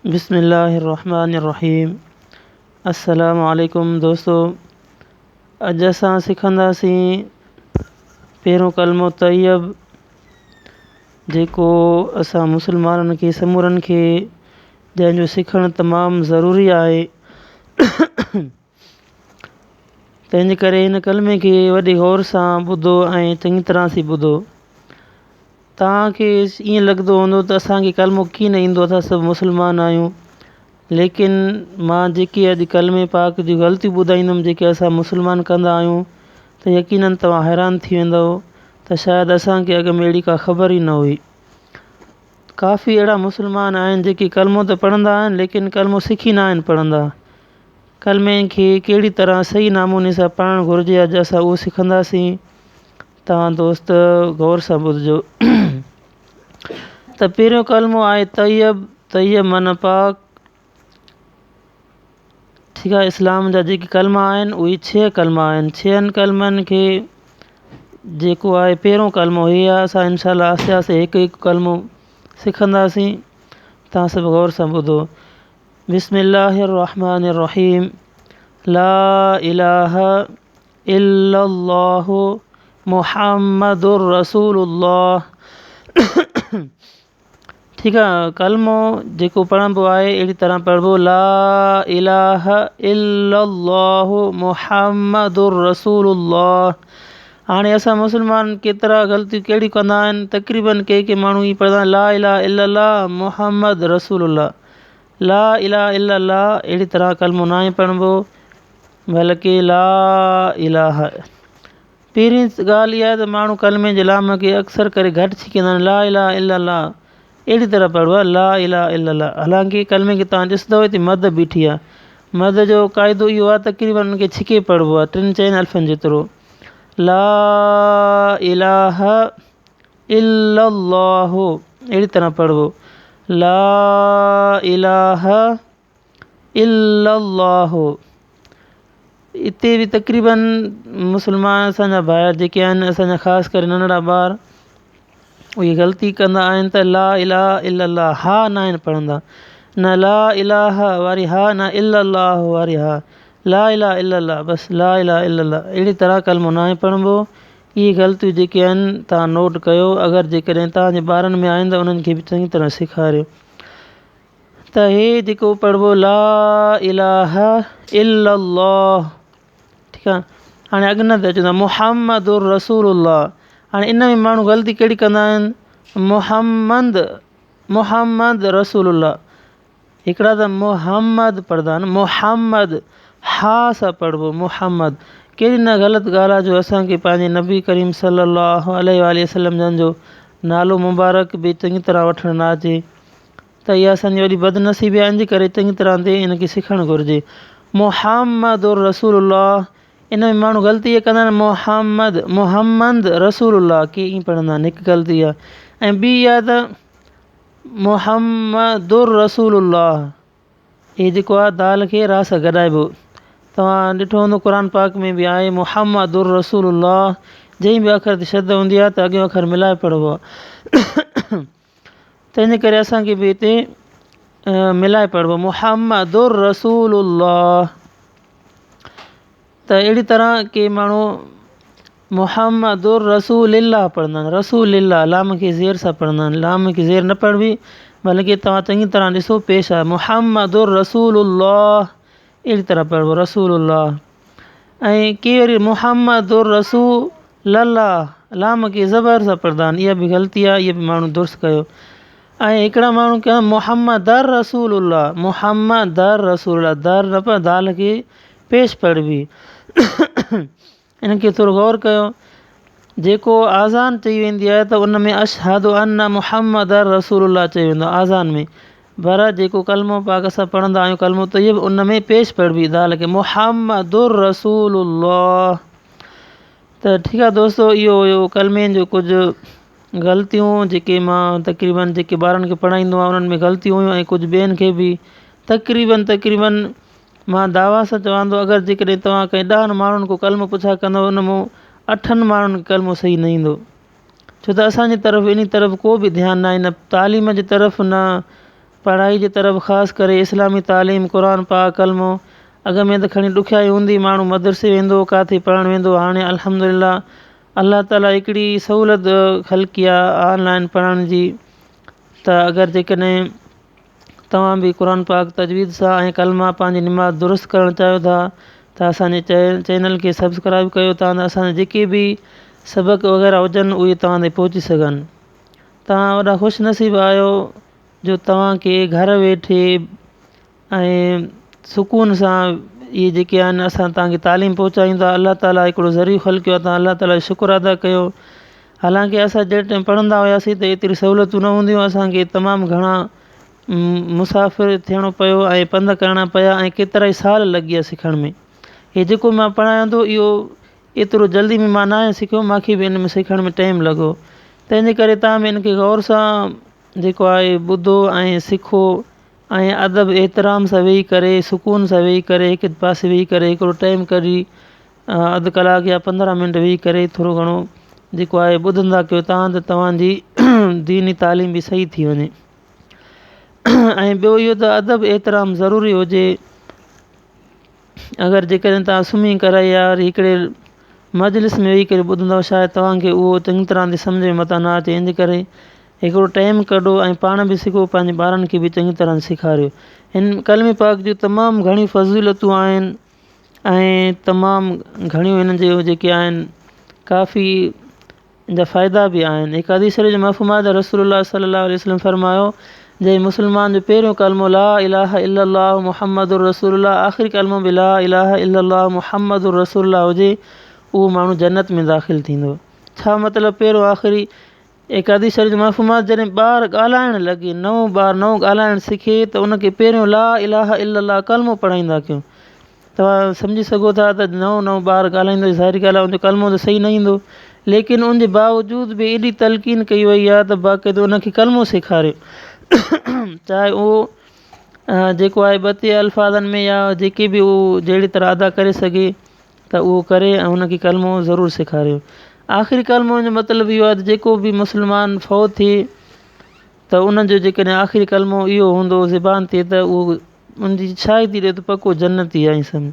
بسم الله الرحمن الرحيم السلام عليڪم دوستو اڄ اسان سکنداسين پهريون ڪلمو طيب جيڪو اسان مسلمانن کي سمورن کي جنهن جو سکڻ تمام ضروري آهي تنهن جي ڪري هن ڪلمي کي وڏي غور سان ٻڌو ۽ چڱي طرح سين ٻڌو توهان کي ائين لڳندو هوندو ته اسان کي ڪلمو ڪيئن نه ايندو اسان سڀ مسلمان آهيون ليڪن مان جيڪي اڄ ڪلمي پاڪ جون غلطيون ٻڌائيندم جيڪي اسان مسلمان ڪندا آهيون ته يقينن توهان حيران ٿي ويندؤ ته شايد اسان کي اڳ ۾ اهڙي ڪا خبر ئي نه هئي ڪافي اهڙا مسلمان آهن جيڪي ڪلمو ته پڙهندا آهن ليڪن ڪلمو سکي نه آهن پڙهندا ڪلمي کي ڪهڙي طرح صحيح نموني سان پڙهڻ گهرجي اڄ اسان اهو سکنداسين توهان دوست غور سان ٻڌجو ته پهريون ڪلمو آهي طيب، طيب معنيٰ پاڪ، ٺيڪ آهي اسلام جا جيڪي ڪلما آهن اهي ڇهه ڪلما آهن ڇهن ڪلمن کي جيڪو آهي پهريون ڪلمو هي آهي اسان انشاء الله آهستي آهستي هڪ هڪ ڪلمو سکنداسين توهان سڀ غور سان ٻڌو بسم الله الرحمن الرحيم لا اله الا الله محمد رسول الله ٺيڪ آ ڪلمو جيڪو پڙهبو آهي اهڙي طرح پڙهبو لا اله الا الله محمد رسول الله هاڻي اسان مسلمان ڪيترا غلطيون ڪهڙيون ڪندا آهن تقريبن ڪي ڪي ماڻهو ائين پڙهندا آهن لا اله الا الله محمد رسول الله لا اله الا الله اهڙي طرح ڪلمو ناهي پڙهبو بلڪه لا اله پهرين ڳالهه اها آهي ته ماڻهو ڪلمي جي لام کي اڪثر ڪري گهٽ ڇڪيندا آهن لا اله الا الله اهڙي طرح پڙهبو آهي لا اله الا الله حالانڪه ڪلمي کي توهان ڏسندؤ هتي مد بيٺي آهي مد جو قاعدو اهو آهي تقريبن ان کي ڇڪي پڙهبو آهي ٽن چئن الفن جيترو لا اله الا الله اهڙي طرح پڙهبو لا اله الا الله اتي به تقريبن مسلمان اسان جا ڀائر جيڪي آهن اسان جا خاص ڪري ننڍڙا ٻار اهي غلطي ڪندا آهن ته لا اله الا الله ها نه آهن پڙهندا نه لا اله واري ها نه الا الله واري ها لا اله الا الله بس لا اله الا الله اهڙي طرح ڪلمو ناهي پڙهبو اهي غلطيون جيڪي آهن توهان نوٽ ڪيو اگر جيڪڏهن توهان جي ٻارن ۾ آهن ته انهن کي به چڱي طرح سيکاريو ته هي جيڪو پڙهبو لا اله الا الله ٺيڪ آ هاڻي اڳ نه ته چوندا محمد رسول الله هاڻي ان ۾ ماڻهو غلطي ڪهڙي ڪندا آهن محمد محمد رسول الله هڪڙا ته محمد پڙهندا آهن محمد ها سان پڙهبو محمد ڪهڙي نه غلط ڳالهه آهي جو اسان کي پنهنجي نبي ڪريم صلي الله عليه واٰله وسلم جن جو نالو مبارڪ به چڱي طرح وٺڻ نه اچي ته اها اسان جي وڏي بدنصيبي آهي ان جي ڪري چڱي طرح تي ان کي سکڻ گهرجي محمد رسول الله ان ۾ ماڻهو غلطي اها ڪندا آهن محمد محمد رسول الله ڪي ائين پڙهندا آهن هڪ غلطي اها ۽ ٻي اها ته محمد رسول الله هي جيڪو آهي دال کي را سان گڏائبو توهان ڏٺو هوندو قرآن پاڪ ۾ به آهي محمد رسول الله جنهن به اکر تي شد هوندي آهي ته اڳيون اکر ملائي پڙهبو آهي تنهن جي ڪري اسان کي به هتي ملائي پڙهبو محمد رسول الله ته اهڙي طرح ڪي ماڻهو محمد رسول الله پڙهندا آهن رسول الله لام کي زير سان پڙهندا آهن لام کي زير نه پڙهبي بلڪه توهان چڱي طرح ڏسو پيش آهي محمد رسول الله اهڙي طرح پڙهبو رسول الله ۽ ڪي وري محمد رسول الله لام کي زبر سان پڙهندا آهن اها به غلطي آهي اها به ماڻهو درست ڪيو ۽ هڪڙا ماڻهو ڪيا محمد در رسول الله محمد در رسول الله در نه پر دال کي پيش پڙهبي ان کي ٿورو غور ڪيو جيڪو آذان چئي ويندي آهي ته ان ۾ اشهد ان محمد رسول الله چيو ويندو آهي آذان ۾ پر جيڪو ڪلمو پاڪ اسان پڙهندا آهيون ڪلمو طيب ان ۾ پيش پڙهبي دال کي محمد رسول الله ته ٺيڪ آهي دوستو اهو هيو ڪلمي جو ڪجهه غلطيون جيڪي مان تقريبن جيڪي ٻارن کي پڙهائيندو آهيان انهن ۾ غلطيون هيون ۽ ڪجهه ٻين کي به تقريبن تقريبن مان دعويٰ سان چوان ٿو اگر جيڪڏهن توهان ڪنهن ڏهن ماڻهن کان ڪلمو پڇا ڪندؤ ان مون اٺن ماڻهن کي ڪلمو صحيح نه ايندو ڇو ته اسان جي طرف انهي طرف ڪو به ڌيان ناهي نه تعليم جي طرف نه پڙهائي جي طرف خاص ڪري اسلامي تعليم قرآن پاڪ ڪلمو اڳ ۾ ته کڻي ڏکيائي هوندي ماڻهو مدرسي ويندو هو ڪاٿي پڙهڻ ويندو هو هاڻي الحمد لله الله تعالي هڪڙي سهولت خلقي آهي آن لائن پڙهڻ جي ته اگر جيڪڏهن توهان به قرآن پاڪ تجويد سان ۽ ڪلما پنهنجي نماز درست ڪرڻ چاهيو ٿا ته اسان جي چينل کي سبسڪرائب ڪيو تان اسان جا جيڪي به سبق وغيره هجن اهي توهان تائين پهچي سگهن توهان وڏا خوش نصيب آهيو جو توهان کي گهر ويٺي ۽ سڪون سان اهي جيڪي آهن اسان توهان کي تعليم پهچايون ٿا الله تعاليٰ هڪڙو ذريعو خلقيو آهي توهان الله تعاليٰ جو شڪر ادا ڪيو حالانڪه اسان جنهن ٽائيم پڙهندا هياسين ته ايتري سهولتون نه هونديون اسان کي تمام گهڻا مسافر ٿيڻو پيو ۽ پنڌ ڪرڻا پيا ۽ ڪيترا ئي سال لڳي ويا سکڻ ۾ هي جيڪو مان پڙهايان ٿو اهو ايترو جلدي ۾ مان ناهي سکيو مان کي به ان ۾ سکڻ ۾ ٽائيم لڳو تنهن جي ڪري توهان به ان کي غور سان جيڪو آهي ٻڌو ۽ سکو ۽ ادب احترام سان ويهي ڪري سڪون سان ويهي ڪري هڪ پاسي ويهي ڪري هڪڙو ٽائيم ڪڍي اڌ ڪلاڪ يا 15 منٽ ويهي ڪري ٿورو گهڻو جيڪو آهي ٻڌندا ڪيو تان ته توهان جي ديني تعليم به صحيح ٿي وڃي ۽ ٻيو اهو ته ادب احترام ضروري هجي اگر جيڪڏهن توهان سمهي ڪري يا وري هڪڙي مجلس ۾ ويهي ڪري ٻڌندؤ شايد توهان کي اهو چڱي طرح تي سمجهه ۾ متان نه اچي ان جي ڪري هڪڙو ٽائيم ڪڍو ۽ پاڻ به سکو پنهنجي ٻارن کي به چڱي طرح سيکاريو هن ڪلمي پاڪ جون تمام گهڻيون فضيلتون آهن ۽ تمام گهڻيون هن جون جيڪي آهن ڪافي ان جا فائدا به آهن. هڪ حديث شريف جو مفهوم آهي ته رسول الله صلي الله عليه وسلم فرمايو، جنهن مسلمان جو پهريون ڪلمو لا اله الا الله محمد رسول الله آخري ڪلمو به لا اله الا الله محمد رسول الله هجي اهو ماڻهو جنت ۾ داخل ٿيندو. ڇا مطلب پهريون آخري؟ هڪ حديث شريف جو مفهوم آهي جڏهن ٻار ڳالهائڻ لڳي نئون ٻار نئون ڳالهائڻ سکي ته ان کي پهريون لا اله الا الله ڪلمو پڙهائيندا ڪيو. توهان سمجهي سگهو ٿا ته نئون نئون ٻار ڳالهائيندو ظاهري ڳالهه آهي ان جو ڪلمو ته صحيح نه ايندو ليڪن ان جي باوجود به ايڏي تلقين ڪئي وئي آهي ته باقاعدو ان کي ڪلمو سيکاريو چاهي اهو جيڪو آهي ٻه ٽي الفاظن ۾ يا جيڪي به اهو جهڙي طرح ادا ڪري سگهي ته اهو ڪري ۽ ان کي ڪلمو ضرور سيکاريو آخري ڪلمو جو مطلب اهو آهي ته جيڪو به مسلمان فوت ٿئي ته ان جو جيڪڏهن آخري ڪلمو اهو هوندو زبان تي ته اهو ان جي شاهدي ڏي ته پڪو جنتي آهين سمجھ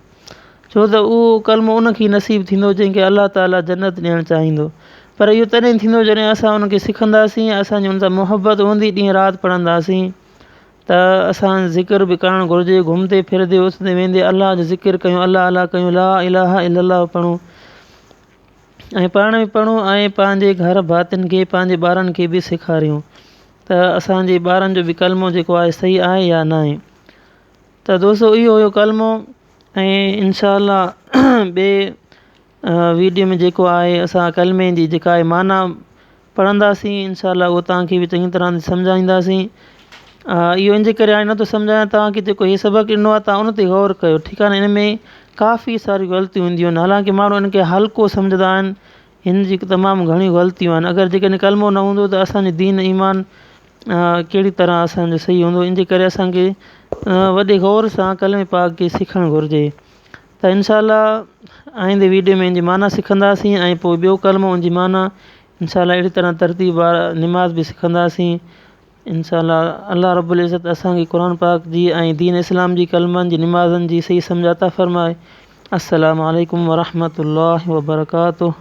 ڇو ته اهو ڪلمو ان کي نصيب ٿيندو جنهن کي الله تعالي جنت ڏيڻ چاهيندو پر اهو تڏهن ٿيندو جڏهن اسان ان کي سکنداسين اسان جي ان سان محبت هوندي ڏينهن رات پڙهنداسين ته اسان ذڪر به ڪرڻ گهرجي گهمندي ڦرندي اٿندي ويهندي الله جو ذڪر ڪيون الله الله ڪيون لا اله الا الله پڙهون ۽ پاڻ به پڙهون ۽ پنهنجي گهر ڀاتين کي پنهنجي ٻارن کي به سيکاريون ته اسان جي ٻارن جو به ڪلمو جيڪو آهي صحيح آهي يا ناهي ته دوستو اهو هيو ڪلمو ۽ انشاء الله ٻئي ويڊيو ۾ جيڪو آهي اسان ڪلمي جي جيڪا آهي معنيٰ پڙهنداسين انشاء الله اهو توهان کي به چڱي طرح سمجهائينداسين اهو ان جي ڪري هاڻي نٿو سمجهايان توهان کي جيڪو هي سبق ڏنو آهي توهان ان تي غور ڪيو ٺيڪ آهي نه ان ۾ ڪافي ساريون غلطيون هونديون آهن حالانڪه ماڻهو ان کي هلڪو سمجهندا آهن هن جي تمام گهڻيون غلطيون آهن اگر جيڪڏهن ڪلمو نه هوندو ته اسان جو دين ايمان ڪهڙي طرح اسان جو صحيح هوندو ان جي ڪري اسان کي وڏي غور سان ڪلمي پاڪ کي سکڻ گهرجي ته انشاء الله آئندي ويڊيو ۾ ان جي معنيٰ سکنداسين ۽ پوء ٻيو ڪلمو ان جي معنيٰ انشاء الله اهڙي طرح ترتيب وار نماز به سکنداسين انشاء الله الله رب العزت اسان کي قرآن پاڪ جي ۽ دين اسلام جي ڪلمن جي نمازن جي صحيح سمجھ عطا فرمائي السلام عليڪم ورحمة الله وبرڪاته.